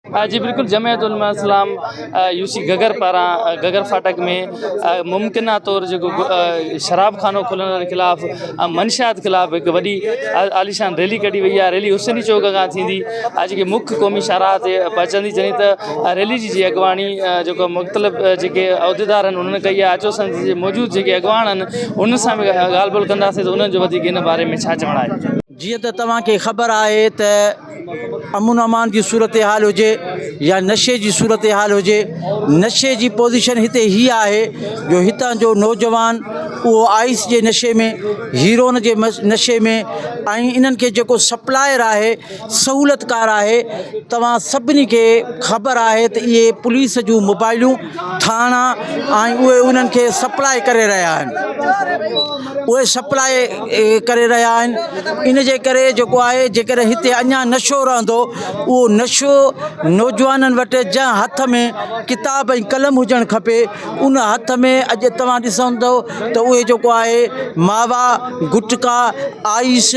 جي بلڪل جمعيت علماء اسلام يو سي گگر پاران گگر ڦاٽڪ ۾ ممڪنه طور جيڪو شراب خانو کلڻ خلاف منشيات خلاف هڪ وڏي عاليشان ريلي ڪڍي وئي آهي ريلي حسيني چوڪ کان ٿيندي جيڪي مک قومي شاهراهه تي پهچندي جڏهن ته ريلي جي اڳواڻي جيڪو مختلف جيڪي عهديدار آهن انهن ڪئي آهي اچو اسان جي موجود جيڪي اڳواڻ آهن انهن سان به ڳالهه ٻولهه ڪنداسين ته انهن جو وڌيڪ ان باري ۾ ڇا چوڻ آهي. جيئن ته توهان کي خبر آهي ته امن امان جي صورتحال هجي يا نشي جي صورتحال هجي نشي جي پوزيشن هتي هي آهي جو هتان جو نوجوان اهو آئس جي نشي ۾ هيرون جي نشي ۾ ۽ انهن کي جيڪو سپلائر آهي سهولتڪار آهي توهان سڀني کي خبر آهي ته اهي پوليس جون موبائلون ٿاڻا ۽ اهي انهن کي سپلاء ڪري رهيا آهن اهي سپلاء ڪري رهيا آهن ان جي ڪري جيڪو آهي جيڪڏهن هتي اڃا نشو رهندو اهو نشو نوجوانن وٽ جنهن هٿ ۾ ڪتاب ۽ قلم هجڻ کپي ان هٿ ۾ اڄ توهان ڏسندو ته اهي جيڪو آهي ماوا گٽڪا آئس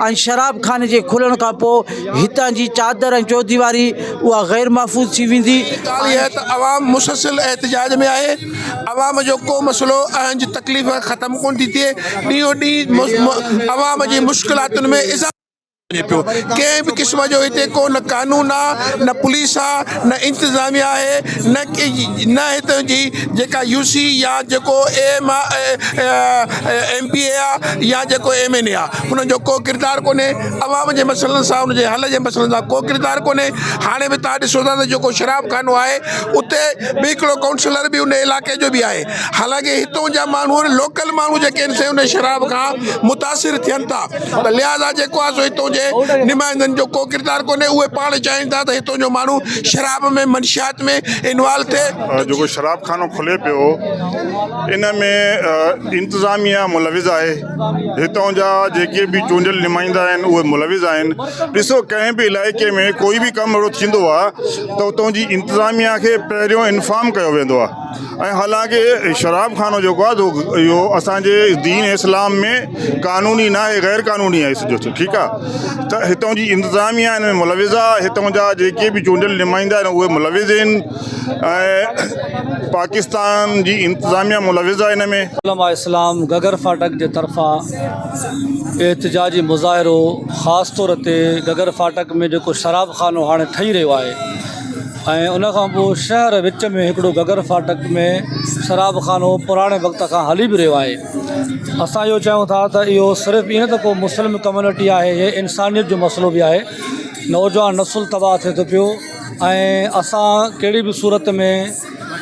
۽ شراب خاني جي کلڻ کان پوء هتان جي چادر ۽ چوديواري اها غير محفوظ ٿي ويندي. ڳالهه اها ته عوام مسلسل احتجاج ۾ آهي، عوام جو ڪو مسئلو اهنج تڪليف ختم ڪونه ٿي ٿئي، ڏينهون ڏينهن عوام جي مشڪلاتن ۾ اضافو وڃي پيو، ڪنهن به قسم جو هتي ڪو نه قانون آ نه پوليس آ نه انتظاميا آهي نه نه هتان جي جيڪا يو سي يا جيڪو ايم آ ايم پي اي آ يا جيڪو ايم اين اي آ انهن جو ڪو ڪردار ڪونهي عوام جي مسئلن سان ان جي حل جي مسئلن سان ڪو ڪردار ڪونهي هاڻي به تان ڏسو ٿا ته جيڪو شراب خانو آهي اتي به هڪڙو ڪائونسلر به ان علائقي جو به آهي حالانڪه هتون جا ماڻهو لوڪل ماڻهو جيڪي آهن سي ان شراب کان متاثر ٿين ٿا ته لهٰذا جيڪو آهي سو هتون جي نمائندن جو ڪو ڪردار ڪونهي اهي پاڻ چاهين ٿا ته هتون جو ماڻهو شراب ۾ منشيات ۾ انوالو ٿئي. جيڪو شراب خانو کلي پيو ان ۾ انتظاميا ملوث آهي هتون جا جيڪي به چونڊيل نمائندا آهن اهي ملوث آهن ڏسو ڪنهن به علائقي ۾ ڪوئي به ڪم اهڙو ٿيندو آهي ته اتون جي انتظاميا کي پهريون انفارم ڪيو ويندو آهي ۽ حالانڪه شراب خانو جيڪو آهي سو اهو اسان جي دين اسلام ۾ قانوني نه آهي غير قانوني آهي سڄو ٺيڪ آهي ته هتان جي انتظاميا ان ۾ ملوث آهي هتان جا جيڪي به چونڊيل نمائندا آهن اهي ملوث آهن ۽ پاڪستان جي انتظاميا ملوث آهي ان ۾. علماء اسلام گگر ڦاٽڪ جي طرفان احتجاجي مظاهرو خاص طور تي گگر ڦاٽڪ ۾ جيڪو شراب خانو هاڻي ٺهي رهيو آهي ۽ ان کان پوء شهر وچ ۾ هڪڙو گگر ڦاٽڪ ۾ شراب خانو پراڻي وقت کان هلي به رهيو آهي اسان اهو چاهيون ٿا ته اهو صرف ائين نه ته ڪو مسلم ڪميونٽي آهي هي انسانيت جو مسئلو به آهي نوجوان نسل تباهه ٿئي ٿو پيو ۽ اسان ڪهڙي به صورت ۾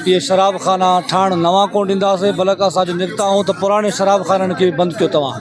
اهي شراب خانا ٺاهڻ نوان ڪونه ڏينداسين بلڪ اسان جو نڪتا آهيون ته پراڻي شراب خانن کي به بند ڪيو توهان.